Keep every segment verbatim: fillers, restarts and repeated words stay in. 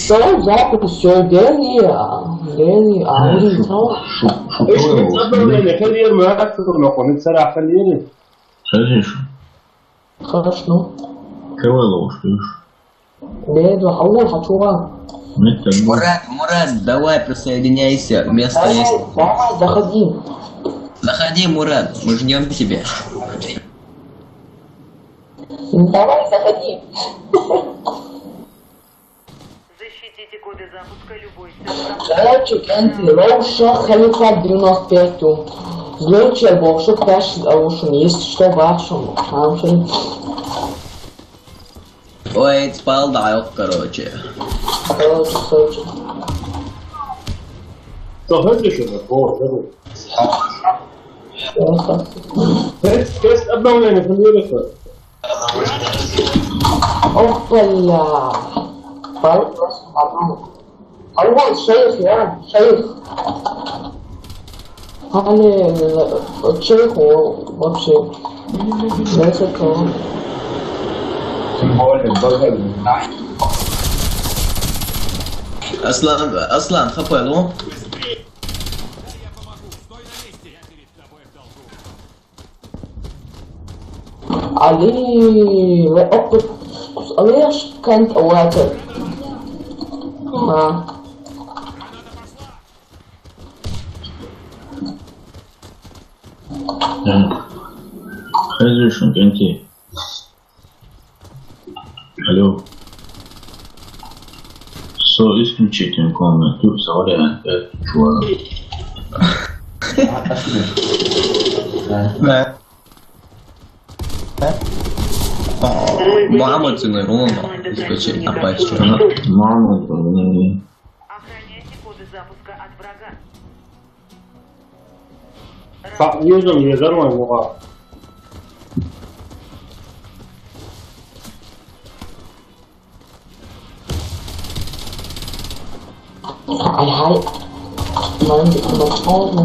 Шоу запись, шоу дели, а, дели, а, Ага, шу-, шу-, шутовая Эйш, ловушка, обновление, да? Хелиер, мы актор, но он царапали. Слышишь? Хорошо. Шутовая ловушка, видишь? Беду, а вот, хочу вам. Нет, так будет. Мурат, Мурат, давай присоединяйся. Место Давай, есть. Давай, заходи. Заходи, Мурат, мы ждем тебя. Давай, заходи. Защитите коды запуска любой ценой. Короче, кенти, лоуша халифа девяносто пять. Злоча бокшу каш лоушен, если что, бакшем. Хамшен. Ой, спал, да, ёх, короче. Короче, короче. Что, знаете, что такое? Тест, тест обновления, фамилия. Опа-ля. Пал просто потом. А вот шейх, я, шейх. Али, э, шейх, о, вообще. Знаете, кто? Тем более, благодарю. Аслан, Аслан, хапай, ну? Али, вы опыт, али, аж кент water. А. Разрешен, кенти. Алло. Со исключительно комнату, сорян, это чувак. Да. Мама ценой ровно, исключительно пачка. Мама, м. Охраняйте коды запуска от врага. Fa-, yüzüm yazarım ama. Hay hay. Lan bir kuma oldu.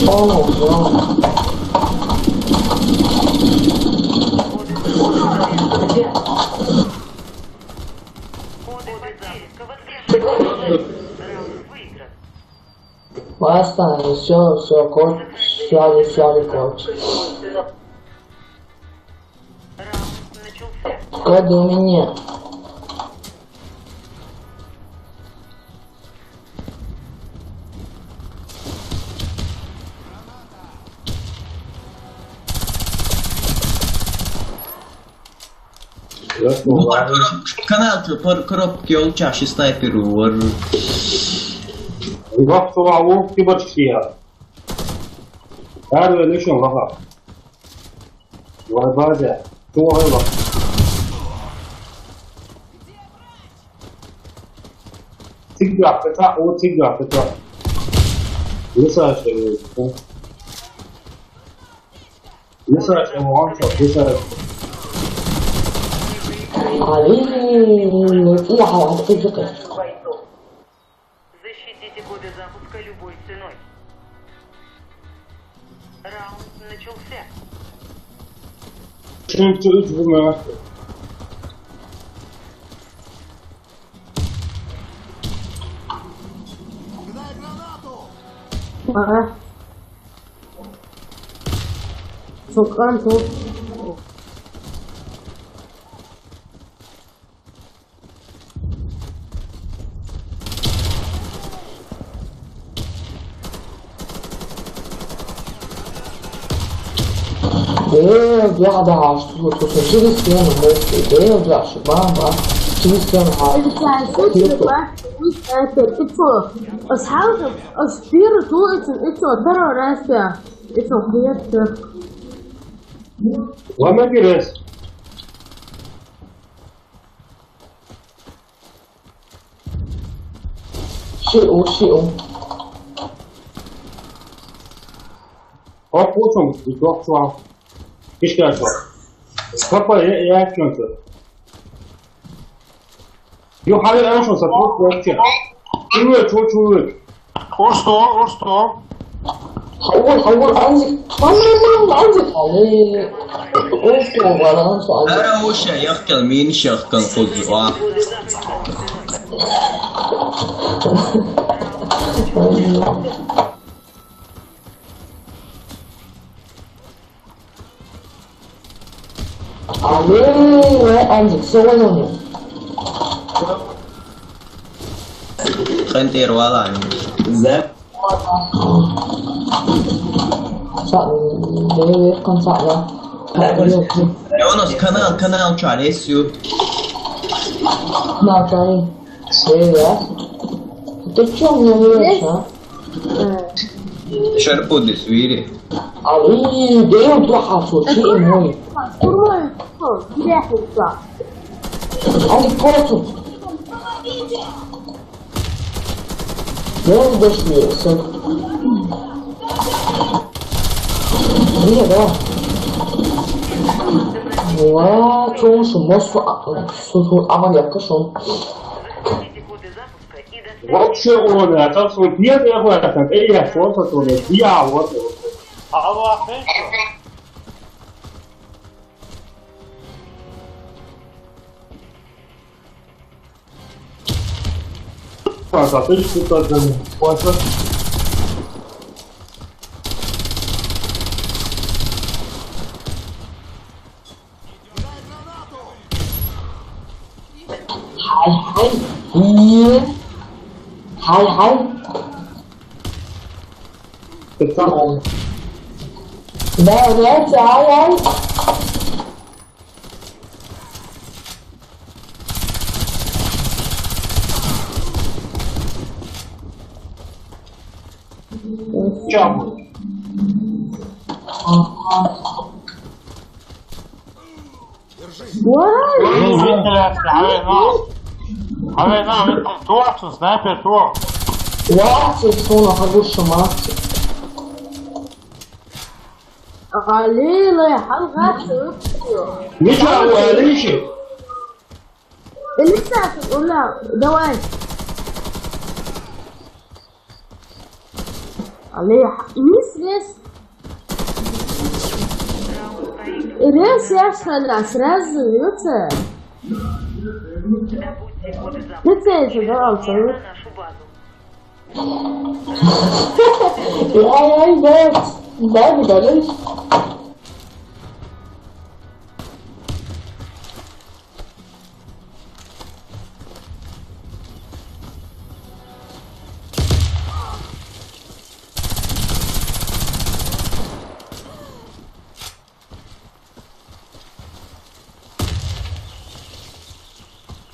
Olmadı ya. Коды потерь. Коды потерь. Raundi выигран. Basta, все, все, короче, все, все, короче. Раунд начался. Коды у меня. Ну, пар коробка, канал, пар коробка ёлча, ши снайпер вар. Вах, туа, ву, кибер шия. Дар вели шун, ваха. Вай, база. Туа, вай, вах. Тигра, пета, о, тигра, пета. Лиса, ши, Лиса, ши, вон, шо, лиса. Али, ну, я, я, я, я. Защитите коды запуска любой ценой. Раунд начался. Чем ты выбиваешь? Ага. Сокан тут. Дел, бля, да, что тут через стену, мой, дел, бля, шибан, ба, через стену, ба. Ты чё? Ты чё? Асхал, аспир, ту, это, это, второй раз, я. Это, хуя, ты. Ладно, Герес. Шиу, шиу. О, пушум, и плохо. Ишка, что? Скопа, я, я, что-то. Ё, хавер, а что, сотрудник вообще? Чувак, чувак, чувак. О, что? О, что? حول، حول، أنزل. لا، لا، لا، لا، أنزل. عليه. أوف، ولا أنزل، أنزل. أنا وش يخكل مين شخكل قدوة. Алло, Андрей, всё, понял. Хантер вала. Зэ. Са-, дэ, конца, да. Ёнас, канал, канал, чё, алесю. На, тай. Всё, я. Ты чё мне врёшь, а? Шарпу дисвири. Али, дел духа сочи мой. Турмай, что? Где ты? Али, против. Дел дошли, всё. Блин, да. Ва, чё он шумос, а, су-, су-, аман якка шум. Вообще урон, а там свой пьет, я говорю, так, эй, я что-то, то ли, я вот. А вот это? Пожалуйста, что-то там, вот. Хай, хай. Ие. Хай, хай. Давайте, ай, ай. Чё? Ура! Ну, видите, авена. Авена, видите, точно, снайпер, то. Лапси, что на хорошем, лапси. Аллилуйя, хал гачу. Ничего, Алиши. Элиса, ула, давай. Аллилуйя, мисс, мисс. Рез, я что ли, сразу, видите? Видите, это, да, он целый. Ай, ай, блядь. Дай мне, блядь.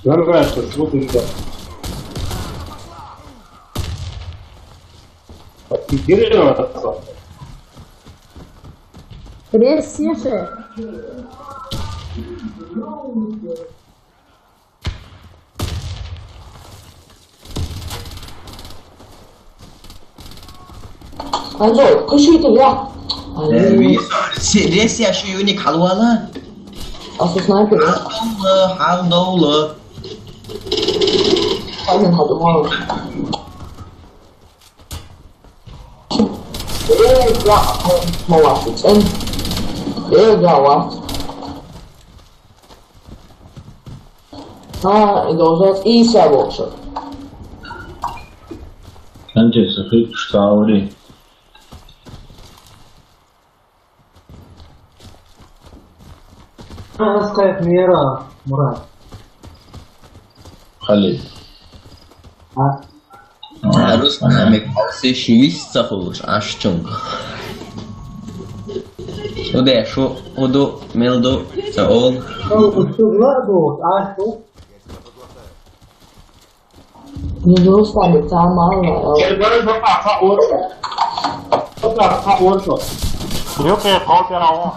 Давай, что, что ты, ребят? Интересно. Рез, слушай. Анжел, кушай ты, я. Э, вижу. Се-, рез, я шо юник халвала. А со снайпер, да? Халдовла, халдовла. Пойдём, халдовла. Э, я, молодец, э. Э, я, вот. А, и должен и ся лучше. Анжел, сахи, что ли? Раскает мера, Мурат. Халид. А? А, рус намек, алсэ шивис цахуш, ашчунг. Уде, шу, уду, мелду, цаол. Шу, шу, шу, шу, шу. Не, ну, слабый, там мало, а. Юке, копия, о.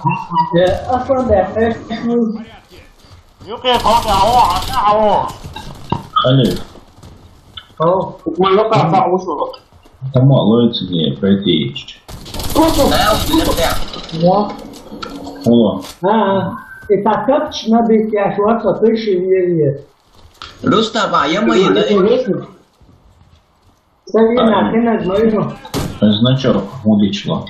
Э, а что, да, э, ну. Юке, копия, о, а, а, о. Халид. О. Мало, а, а, о, что? Там мало, это не, пойти. Точно. Да, я, я. Во. О. А, а. Это как надо, я шла, а ты шевелит. Рустам, а я мои, да? Савина, ты нас знаешь? Значок удичло.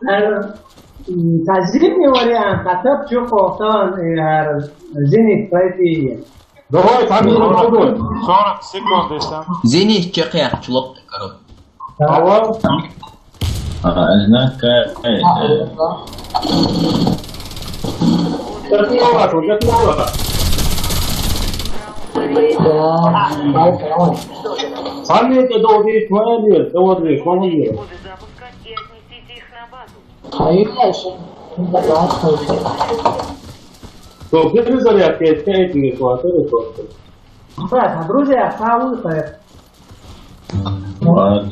Э, м, та зимний вариант, а то чё, кохтан, э, зимний пойти. Давай, там не подумай. Сорок секунд, если. Зимний чё, я чулок, короче. Алло? А, знака, э, э. Как не важно, как не важно. Да, давай, давай. Сами это долгие твои, это вот здесь, вон он есть. Коды запуска и отнесите их на базу. Конечно. Да, да, конечно. То, где ты зарядка, это, это не хватает просто. Брат, а друзья, а вы, э, Вот.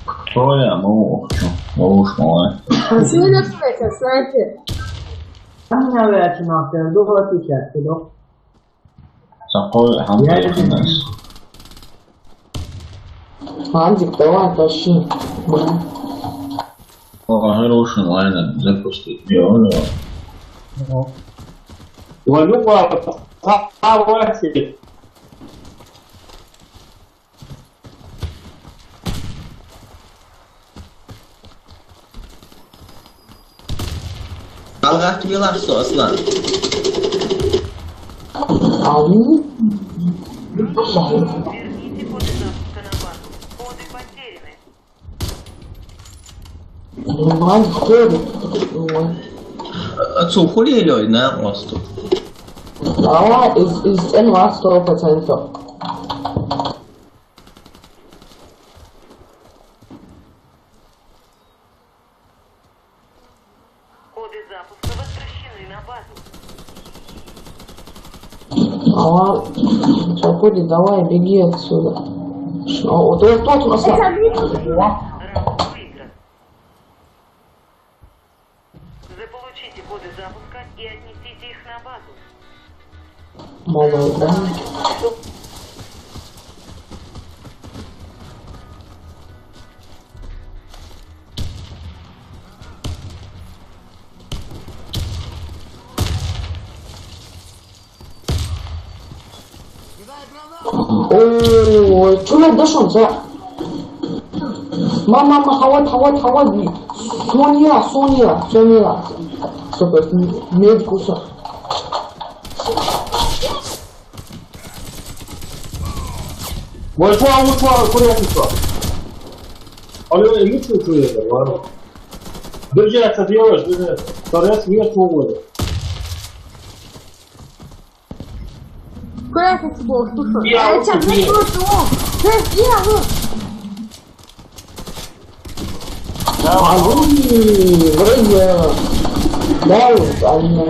Кто я? Ну, в общем, ловушка моя. Сильно, кстати, снайпер. Там меня вряд ли нахуй, ну, вот и сейчас, ну. Такой, я хантер, не знаю. Вадик, давай, тащи. Блин. О, хороший лайнер запустить. Не, он его. Валюха, а, Вася. Алгах, ты лахсо, Аслан. Ау. Верните коды запуска на базу. Коды потеряны. Ман коды. Ацу хули лёй на мосту. А, из, из Н сто процентов. Коды запуска возвращены на базу. А, чё, Коди, давай, беги отсюда. Ш-, о, вот, вот, вот у нас на- Раунд выигран. Заполучите коды запуска и отнесите их на базу. Молодец. О, чё я дошёл за? Мама, мама, хават, хават, хават. Соня, Соня, Соня. Что, то есть, м-, медик ушёл. Вышла, вышла, куда ушла? Алло, эмоции чё это, ладно? Держи, это делаешь, держи. Старец вверх уводит. Куда ты теперь? Слушай, я а вот это тебе. Слушай, о, ты сделал? Да, вроде, вроде, да, вот, а, ну.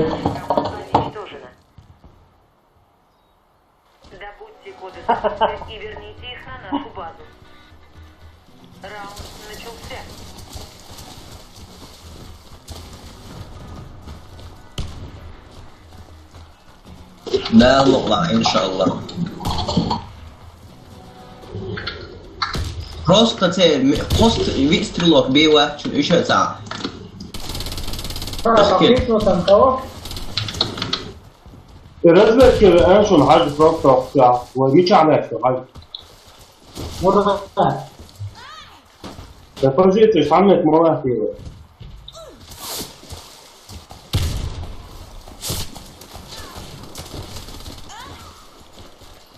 Добудьте коды запуска и верните их на нашу базу. Раунд начался. Да, лукла, иншалла. Просто це, м-, просто вид стрелок бива, чё ещё ца. А, там есть, ну, там кого? Разведка, а, что он, حاجة просто, всё. Вот, ничего, она всё, حاجة. Вот это. Да, позиция, самая малая, ты его.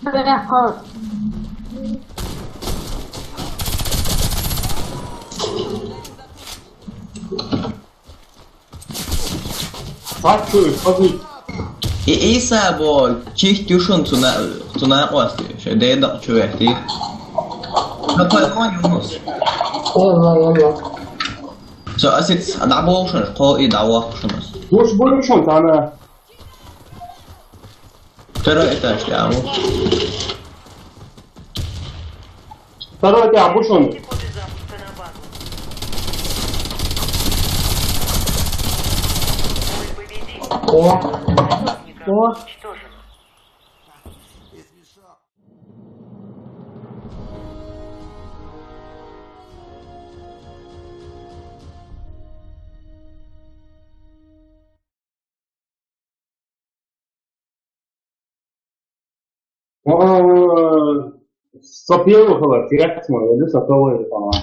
Бляха. Так, чё, подвиг. И Иса, бо, чих тюшун цуна, цуна квасти, ше дедак чуэти. На пальмон юнус. Йола, йола. Со асиц, а да болшун, ко и да вахшунус. Буш, буш, шун, тана. Второй этаж, я, вот. Второй этаж, бушон. О. О. Aa, Sopelo falan, Tiraksmo, öyle Sopelo falan.